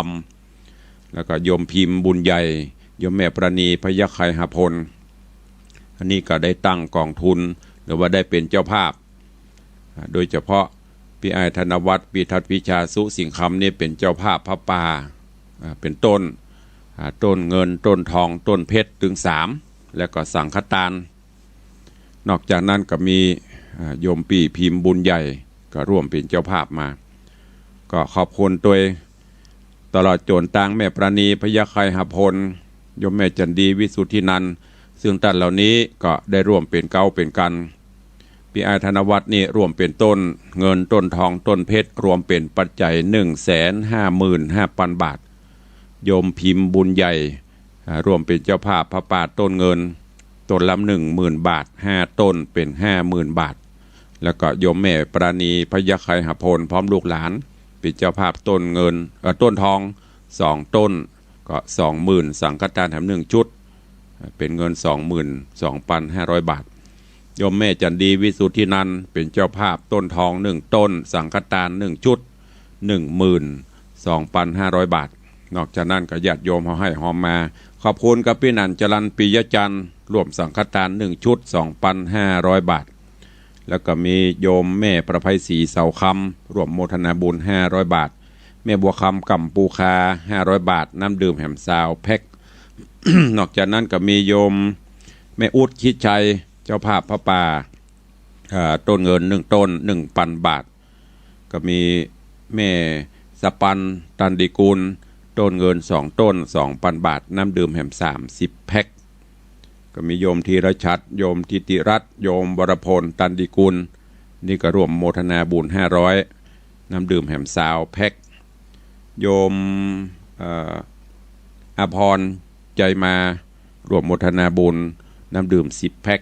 ำ แล้วก็โยมพิมพ์บุญใหญ่ โยมแม่ปราณี พยัคฆ์ไคหพล อันนี้ก็ได้ตั้งก๋องทุน หรือว่าได้เป๋นเจ้าภาพ อ่า โดยเฉพาะปี้อ้ายธนวัฒน์ ปี้ทัศน์ ปี้ชาสุ สิงห์คำ นี่เป๋นเจ้าภาพผ้าป่า อ่า เป๋นต้น อ่า ต้นเงิน ต้นทอง ต้นเพชร ตึงสาม แล้วก็สังฆทาน นอกจากนั้นก็มี อ่า โยมปี้พิมพ์บุญใหญ่ ก็ร่วมเป๋นเจ้าภาพมา ก็ขอบคุณตวย ตลอดจ๋นตางแม่ปราณี พยัคฆ์ไคหพล โยมแม่จันดี วิสุทธินันท์ ซึ่งต้านเหล่านี้ก็ได้ร่วมเป๋นเก๊าเป๋นกั๋น ปี้อ้ายธนวัฒน์นี่ร่วมเป๋นต้นเงิน ต้นทอง ต้นเพชร รวมเป๋นปัจจัย หนึ่งแสนห้าหมื่นห้าปันบาท โยมพิมพ์บุญใหญ่ อ่า ร่วมเป๋นเจ้าภาพผ้าป่าต้นเงิน ต้นละหนึ่งหมื่นบาท ห้าต้นเป๋นห้าหมื่นบาท แล้วก็โยมแม่ปราณี พยัคฆ์ไคหพล พร้อมลูกหลาน เป๋นเจ้าภาพต้นเงิน เอ่อ ต้นทองสองต้น ก็สองหมื่น สังฆทานแถมหนึ่งชุด เป๋นเงินสองหมื่นสองปันห้าร้อยบาท โยมแม่จันดี วิสุทธินันท์ เป๋นเจ้าภาพต้นทองหนึ่งต้น สังฆทานหนึ่งชุด หนึ่งหมื่นสองปันห้าร้อยบาท นอกจากนั้นก็ญาติโยมเฮาให้ฮอมมา ขอบคุณกับปี้หนั่น จรัญ ปิยจันทร์ ร่วมสังฆทานหนึ่งชุด สองปันห้าร้อยบาท แล้วก็มีโยมแม่ประไพศรี เสาคำ ร่วมโมทนาบุญห้าร้อยบาท แม่บัวคำ ก่ำปูคา ห้าร้อยบาท น้ำดื่มแหมซาวแพ็ค นอกจากนั้นก็มีโยมแม่อุ๊ด ชิดชัย เจ้าภาพผ้าป่า เอ่อ ต้นเงินหนึ่งต้น หนึ่งปันบาท ก็มีแม่สปัน ตันติกูล ต้นเงินสองต้น สองปันบาท น้ำดื่มแหมสามสิบแพ็ค ก็มีโยมธีรชัด โยมธิติรัตน์ โยมวรพล ตันติกูล นี่ก็ร่วมโมทนาบุญห้าร้อย น้ำดื่มแหมซาวแพ็ค โยม เอ่อ อภรณ์ ใจมา ร่วมโมทนาบุญ น้ำดื่มสิบแพ็ค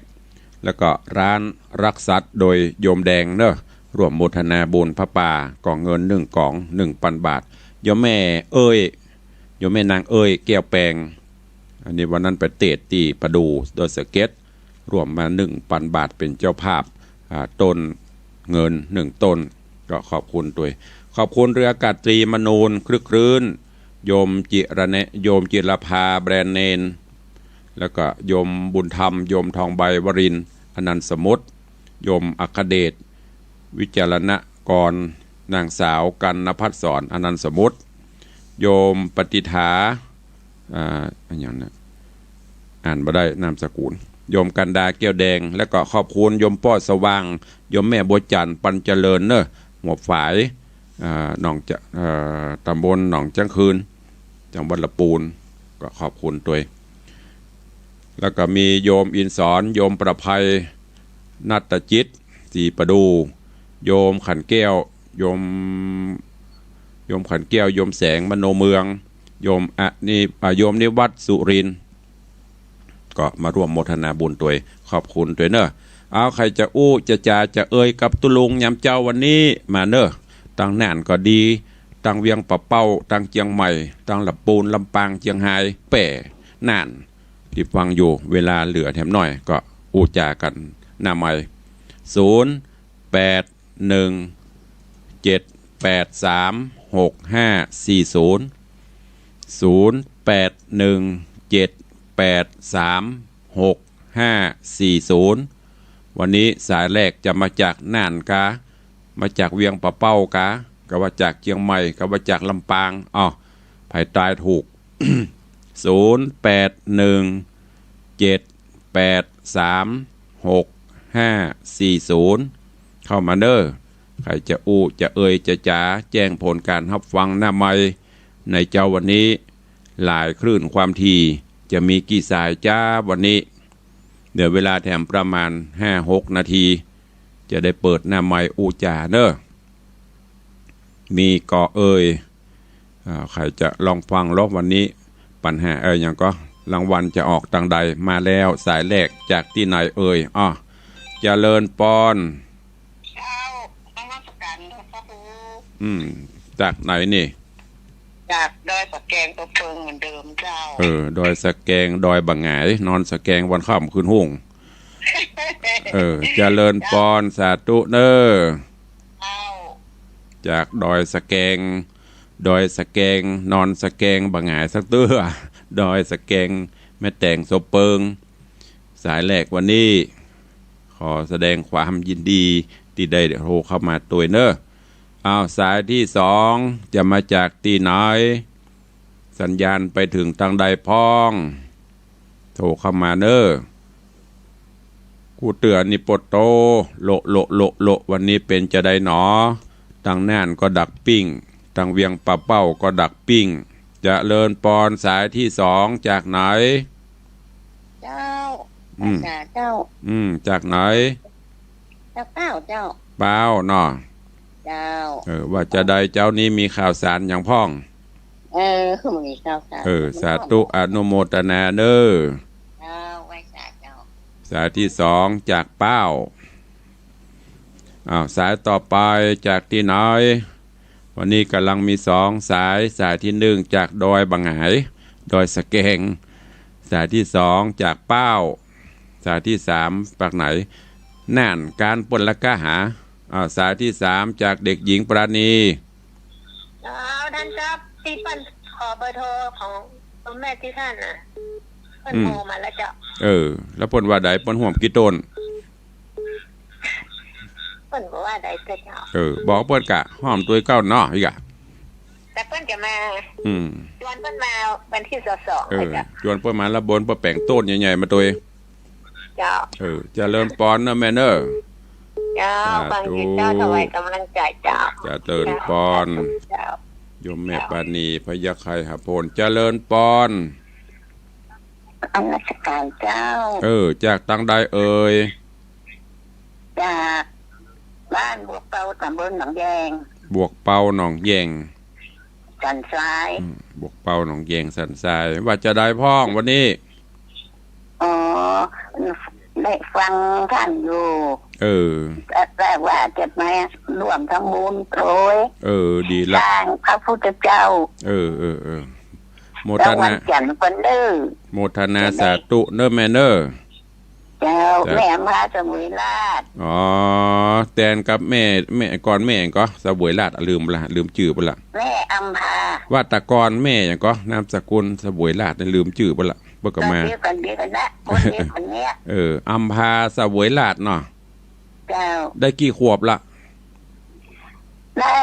แล้วก็ร้านรักสัตว์โดยโยมแดงเนอะ ร่วมโมทนาบุญผ้าป่า ก๋องเงินหนึ่งก๋อง หนึ่งปันบาท โยมแม่เอ้ย โยมแม่นางเอ้ย แก้วแปง อันนี้วันนั้นไปเตศน์ตี้ประดู่ดอยสะเก็ด ร่วมมาหนึ่งปันบาท เป๋นเจ้าภาพ อ่า ต้นเงินหนึ่งต้น ก็ขอบคุณตวย ขอบคุณเรือกาตรีมนูน คลึกครื้น โยมจิระเน โยมจิรภา แบรนด์เนม แล้วก็โยมบุญธรรม โยมทองใบวรินทร์ อนันต์สมุทร โยมอัครเดช วิจารณกร นางสาวกันณภัสสร อนันต์สมุทร โยมปฏิฐา อ่า อะหยังนะ อ่านบ่ได้นามสกุล โยมกันดา แก้วแดง แล้วก็ขอบคุณโยมป้อสว่าง โยมแม่บัวจันทร์ ปัญเจริญเนอะ หัวฝาย อ่า หนองจะ เอ่อ ตำบลหนองจั้งคืน จังหวัดละปูน ก็ขอบคุณตวย แล้วก็มีโยมอินสร โยมประภัย ณัฐจิต ศรีประดู่ โยมขันแก้ว โยม โยมขันแก้ว โยมแสง มโนเมือง โยมอะนิ อ่า โยมนิวัฒน์ สุรินทร์ ก็มาร่วมโมทนาบุญตวย ขอบคุณตวยเนอะ เอา ใผจะอู้จะจ๋าจะเอ่ยกับตุ๊ลุงยามเจ๊าวันนี้มาเนอะ ตังน่านก็ดี ตังเวียงป่าเป้า ตังเจียงใหม่ ตังละปูน ลำปาง เจียงฮาย แป้ น่าน ตี้ฟังอยู่ เวลาเหลือแถมหน้อย ก็อู้จ๋ากั๋นหน้าไมค์ ศูนย์ แปด หนึ่ง เจ็ด แปด สาม หก ห้า สี่ ศูนย์ ศูนย์ แปด หนึ่ง เจ็ด แปด สาม หก ห้า สี่ ศูนย์ วันนี้สายแรกจะมาจากน่านกา มาจากเวียงป่าเป้ากา กาว่าจากเจียงใหม่ กาว่าจากลำปาง อ้าว ใผตายถูก ศูนย์ แปด หนึ่ง เจ็ด แปด สาม หก ห้า สี่ ศูนย์ เข้ามาเนอะ ใผจะอู้จะเอ่ยจะจ๋า แจ้งผลก๋านฮับฟังหน้าไมค์ ในเจ๊าวันนี้ หลายคลื่นความถี่ จะมีกี่สายจ๊าวันนี้ เหลือเวลาแถมประมาณห้าหกนาที จะได้เปิดหน้าไมค์อู้จ๋าเนอะ มีก่อเอ่ย อ่า ใผจะลองฟังลอวันนี้ ปัญหา เอ่อ หยังก็ รางวัลจะออกตังใด มาแล้ว สายแรกจากตี้ไหนเอ่ย อ้อ เจริญปอน เจ้า นมัสก๋านหลวงพ่อครู อืม จากไหนนี่ จากดอยสะแกง โตเปิงเหมือนเดิมเจ้า เออ ดอยสะแกง ดอยบ่าหงาย นอนสะแกงวันค่ำคืนฮุ่ง เออ เจริญปอน สาธุเนอะ เจ้า จากดอยสะแกง ดอยสะแกง นอนสะแกงบ่าหงายสักเตื้อ ดอยสะแกง แม่แต๋ง โตเปิง สายแรกวันนี้ ขอแสดงความยินดีตี้ได้โทรเข้ามาตวยเนอะ อ้าว สายตี้สองจะมาจากตี้ไหน สัญญาณไปเถิงตังใดพ่อง โทรเข้ามาเนอะ กู้เตื้อนี่ปะโต โละ โละ โละ โละ วันนี้เป๋นจาใดหนอ ตังน่านก็ดักปิ้ง ตังเวียงป่าเป้าก็ดักปิ้ง เจริญปอน สายตี้สองจากไหน เจ้า อืม ภาษาเจ้า อืม จากไหน จากเป้าเจ้า เป้าเนาะ เจ้า เออ ว่าจาใดเจ๊านี้มีข่าวสารหยังพ่อง เออ มีข่าวสาร เออ สาธุ อนุโมทนาเนอะ เจ้า ไหว้สาเจ้า สายตี้สองจากเป้า อ้าว สายต่อไปจากตี้ไหน วันนี้ก่ำลังมีสองสาย สายตี้หนึ่งจากดอยบ่าหงาย ดอยสะแกง สายตี้สองจากเป้า สายตี้สามปากไหน น่านก๋านเปิ้นละก้าหา อ้าว สายตี้สามจากเด็กหญิงปราณี เจ้า ต้านเจ้า ตี้เปิ้นขอเบอร์โทรของแม่ตี้ต้านน่ะ เปิ้น อืม โทรมาแล้วเจ้า เออ แล้วเปิ้นว่าใด เปิ้นฮ่วมกี่ต้น เปิ้นบ่ว่าใดเจ้า เออ บอกเปิ้นกะ ฮ่วมตวยเก้าเนาะ อีกอะ แต่เปิ้นจะมา อืม จวนเปิ้นมาวันตี้สองสอง เออ เจ้า จวนเปิ้นมาแล้วเปิ้นไปแป๋งต้นใหญ่ๆ มาตวย เจ้า เออ เจริญปอนเนอะแม่เนอะ เจ้า สาธุ ฟังอยู่เจ้า ถวายก๋ำลังใจ๋เจ้า เจริญปอน เจ้า โยมแม่ปราณี พยัคฆไคหโพน เจริญปอน นมัสก๋านเจ้า เออ จากตังใดเอ่ย จากบ้านบวกเปา ต๋ำบลหนองแยง บวกเปา หนองแยง สันทราย อืม บวกเปา หนองแยง สันทราย ว่าจาใดพ่องวันนี้ อ๋อ ได้ฟังต้านอยู่ เออ แต่ แต่ว่าจะมาร่วมทำบุญตวย เออ ดีละ สร้างพระพุทธเจ้า เออ เออ เออ โมทนา แล้ววันจันทร์เปิ้นเด้อ โมทนา จะได้ สาธุเนอะแม่เนอะ เจ้า เจ้า แม่อำภา เสวยราช อ๋อ แตนกับแม่ แม่ก่อนแม่หยังก่อ เสวยราช ลืมไปละ ลืมจื้อไปละ แม่อำภา ว่าแต่ก่อนแม่หยังก่อ นามสกุลเสวยราชนี่ลืมจื้อไปละ เปิ้นก็มา คนเดียวกัน เดียวกันนะ คนเดียวกันเนี่ย เออ อำภา เสวยราชเนาะ เจ้า ได้กี่ขวบละ ได้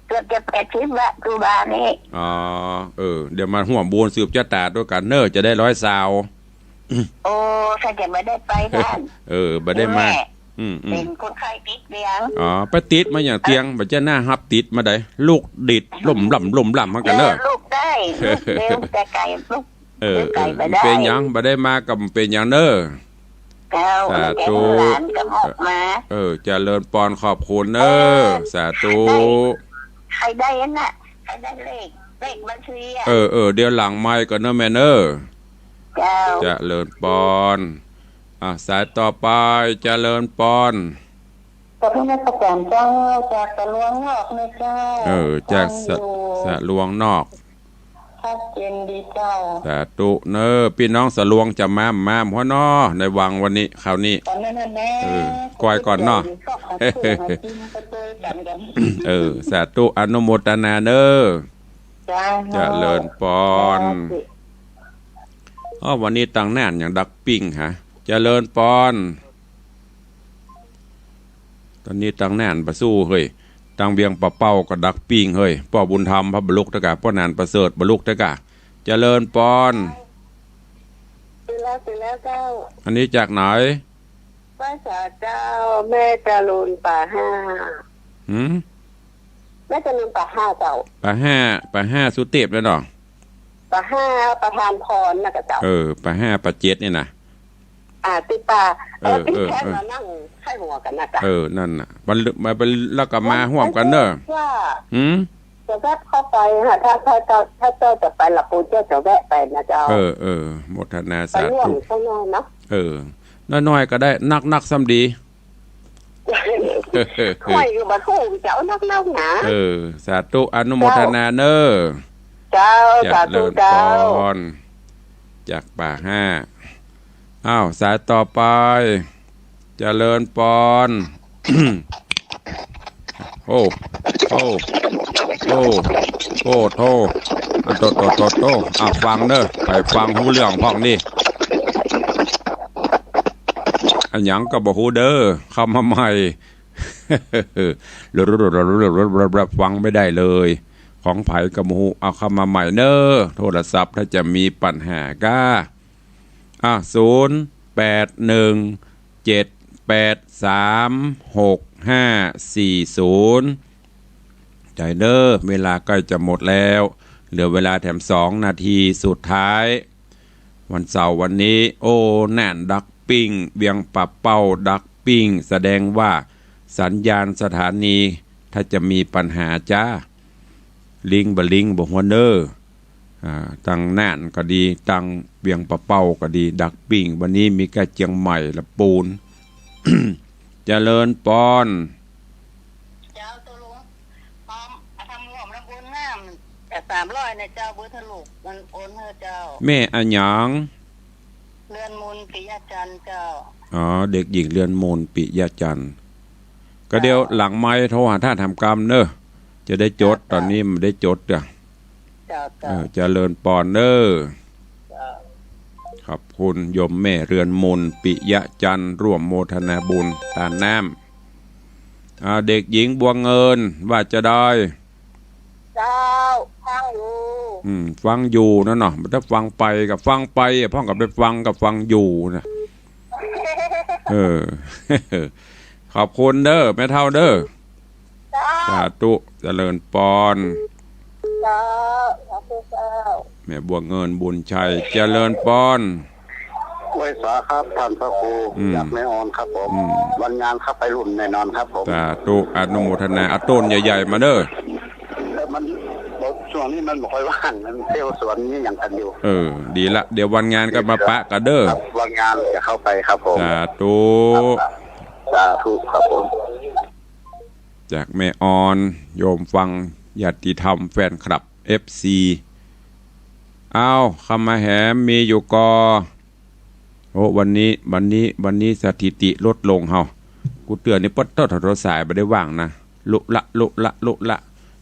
เกือบจะแปดสิบละ ตุลานี้ อ๋อ เออ เดี๋ยวมาฮ่วมบุญสืบจะต๋าตวยกั๋นเน่อ จะได้ร้อยซาว โอ้ ข้าจะบ่ได้ไปต้าน เออ บ่ได้มา แม่ อืม อืม เป๋นคนไข้ติดเตียง อ๋อ ไปติดมาอย่างเตียง บ่จะน่าฮับติดมาใด ลูกดิดล่มล่ำล่มล่ำเหมือนกั๋นเน่อ เออ ลูกได้ ลูกเดินไก๋ๆ ลูก เออ เดินไก๋ เออ บ่ได้ เป๋นหยัง บ่ได้มาก็บ่เป๋นหยังเน่อ เจ้า สาธุ หลานก็ออกมา เออ เจริญปอน ขอบคุณเน่อ เออ สาธุ ได้ ใครได้อันน่ะ ใครได้เลข เลขบัญชีอะ เออ เออ เดี๋ยวหลังไมค์ก่อนเน่อแม่เน่อ เจ้า เจริญปอน อ่ะ สายต่อไป เจริญปอน ขอบคุณนะอาจ๋ารย์เจ้า จากสะลวงนอกนะเจ้า เออ จากสะ ฟังอยู่ สะลวงนอก ชัดเจนดีเจ้า สาธุเน่อ ปี้น้องสะลวงจะมา มาหัวเนาะ ในวังวันนี้ คราวนี้ ต๋อนนั้นน่ะแม่ เออ ก้อยก่อนเนาะ ก็ขอโทษนะ กินไปเจอกั๋นกัน เออ สาธุ อนุโมทนาเน่อ เจ้า เจริญปอน สาธุ อ้อ วันนี้ตังน่านอย่างดักปิ้งฮะ เจริญปอน ต๋อนนี้ตังน่านบ่สู้เฮ้ย ตังเวียงป่าเป้าก็ดักปิ้งเฮ้ย ป้อบุญธรรมพ่อบ่ลุกเต๊อะก่า ป้อหนานประเสริฐบ่ลุกเต๊อะก่า เจริญปอน ตื่นแล้ว ตื่นแล้วเจ้า อันนี้จากไหน ไหว้สาเจ้า แม่จรูนป่าห้า หืม แม่จรูนป่าห้าเจ้า ป่าห้า ป่าห้าสุเตพเลยเนาะ ป่าห้าประธานพรน่ะกะเจ้า เออ ป่าห้าป่าเจ็ดนี่นะ อ่า ติดป่า เออ เออ ติดแค่ เออ มานั่งไข้หัวกั๋นน่ะกะ เออ นั่นน่ะ มัน มันเป็น แล้วก็มาฮ่วมกั๋นเน่อ ว่า หืม จะแวบเข้าไปฮะ ถ้า ถ้า ถ้า ถ้าเจ้าจะไปละปูนเจ้าจะแวะไปนะเจ้า เออ เออ โมทนา ไป สาธุ ร่วมข้างนอกเนาะ เออ น้อยๆ ก็ได้ นักๆ ซ้ำดี ข้อยก็บ่ฮู้จะเอานักเล่าหนา เออ สาธุ อนุโมทนาเน่อ เจ้า สาธุเจ้า เจริญปอน จากป่าห้า อ้าว สายต่อไป เจริญปอน โอ้ โอ้ โอ้ โอ้ โธ่ อะโธ่ โธ่ โธ่ โธ่ อ่ะ ฟังเน่อ ไปฟังฮู้เรื่องพ่องนี่ อะหยังก็บ่ฮู้เด้อ เข้ามาใหม่ ฟังไม่ได้เลย ของใผก็บ่ฮู้ เอาเข้ามาใหม่เน่อ โทรศัพท์ถ้าจะมีปัญหาก้า อ่ะ ศูนย์ แปด หนึ่ง เจ็ด แปด สาม หก ห้า สี่ ศูนย์ ใจเน่อ เวลาใกล้จะหมดแล้ว เหลือเวลาแถมสองนาทีสุดท้าย วันเสาร์วันนี้ โอ้ น่านดักปิ้ง เวียงป่าเป้าดักปิ้ง แสดงว่าสัญญาณสถานีถ้าจะมีปัญหาจ้า ลิงก์บ่ลิงก์บ่ฮู้เน่อ อ่า ตังน่านก็ดี ตังเวียงป่าเป้าก็ดี ดักปิ้ง วันนี้มีแค่เจียงใหม่ละปูน เจริญปอน เจ้า ตกลง พร้อม ทำร่วมแล้วบุญน้ำ แต่สามร้อยเนี่ยเจ้า เบอร์ทะลุ มันโอนให้เจ้า แม่อะหยัง เรือนมนต์ ปิยะจันทร์เจ้า อ๋อ เด็กหญิงเรือนมนต์ ปิยะจันทร์ ก็เดี๋ยว เจ้า หลังไมค์โทรหาต้านถามกำเน่อ จะได้จด เจ้า ต๋อนนี้บ่ได้จดเด้อ เจ้า เจ้า เออ เจริญปอนเน่อ เจ้า ขอบคุณโยมแม่เรือนมนต์ ปิยะจันทร์ ร่วมโมทนาบุญตานน้ำ อ่า เด็กหญิงบัวเงิน ว่าจะได้ เจ้า ฟังอยู่ อืม ฟังอยู่นั่นเนาะ บ่ได้ฟังไปก็ฟังไป พ่องก็ไปฟังก็ฟังอยู่นะ เออ ขอบคุณเด้อ แม่เฒ่าเด้อ เจ้า สาธุ เจริญปอน เจ้า สาธุเจ้า แม่บัวเงิน บุญชัย เจริญปอน ไหว้สาครับ ต้านพระครู อืม จากแม่ออนครับผม อืม วันงานครับ ไปรุ่นแน่นอนครับผม สาธุ อนุโมทนา เอาต้นใหญ่ๆ มาเด้อ เออ มัน ช่วงนี้มันบ่ค่อยว่าง มันเที่ยวสวนนี่หยังกั๋นอยู่ เออ ดีละ เดี๋ยววันงานก็มาปะกั๋นเด้อ ครับ วันงานจะเข้าไปครับผม สาธุ ครับ สาธุครับผม จากแม่ออน โยมฟัง ญาติธรรม แฟนคลับ เอฟซี อ้าว เข้ามาแหม มีอยู่ก่อ โอ้ วันนี้ วันนี้ วันนี้สถิติลดลงเฮา กูเตือนนี่ปะโต้ โต้ โต้ สายบ่ได้ว่างนะ ลุละ ลุละ ลุละ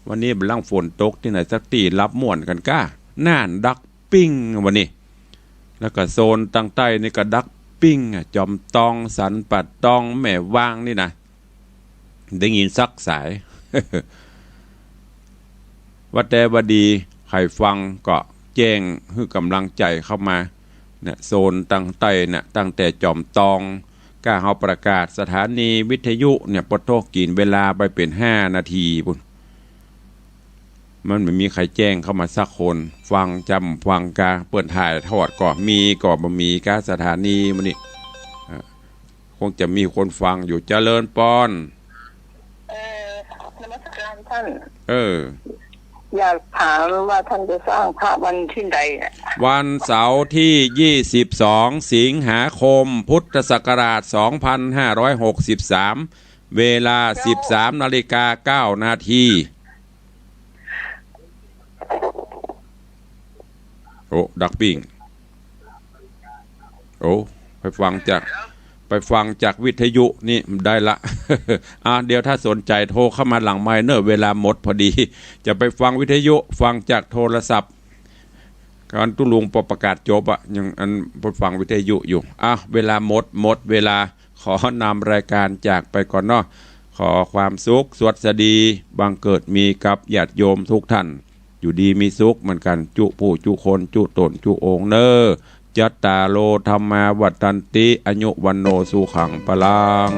วันนี้บ่าลังฝนตกตี้ไหนสักตี้ หลับม่วนกั๋นก้า น่านดักปิ้งวันนี้ แล้วก็โซนตางใต้นี่ก็ดักปิ้งอะ จอมตอง สันป่าตอง แม่วางนี่นะ ได้ยินสักสาย ว่าแต่ว่าดี ใผฟังก็แจ้งหื้อก๋ำลังใจ๋เข้ามา เนี่ย โซนตางใต้เนี่ย ตั้งแต่จอมตอง ก้าเฮาประกาศสถานีวิทยุเนี่ย ปะโต้ กิ๋นเวลาไปเป๋นห้านาทีปู้น มันบ่มีใผแจ้งเข้ามาสักคน ฟังจำฟังกา เปิ้นถ่ายทอดก็มี ก็บ่มีกา สถานีมื้อนี้ อ่ะ คงจะมีคนฟังอยู่ เจริญปอน เออ นมัสการท่าน เออ อยากถามว่าท่านจะสร้างพระวันตี้ใดอะ วันเสาร์ตี้ยี่สิบสองสิงหาคม พุทธศักราชสองพันห้าร้อยหกสิบสาม เวลาสิบสามนาฬิกาเก้านาที โอ้ ดักปิ้ง โอ้ ไปฟังจาก ไปฟังจากวิทยุนี่ได้ละ อ่ะ เดี๋ยวถ้าสนใจ๋โทรเข้ามาหลังไมค์เน่อ เวลาหมดพอดี จะไปฟังวิทยุ ฟังจากโทรศัพท์ ก่อนตุ๊ลุงปอประกาศจบอะ ยังอันไปฟังวิทยุอยู่ อ่ะ เวลาหมด หมดเวลา ขอนำรายการจากไปก่อนเนาะ ขอความสุขสวัสดี บังเกิดมีกับญาติโยมทุกท่าน อยู่ดีมีสุขเหมือนกั๋น จุผู้จุคน จุต๋นจุองค์เน่อ จัตตาโร ธัมมา วัฑฒันติ อายุ วัณโณ สุขัง พลัง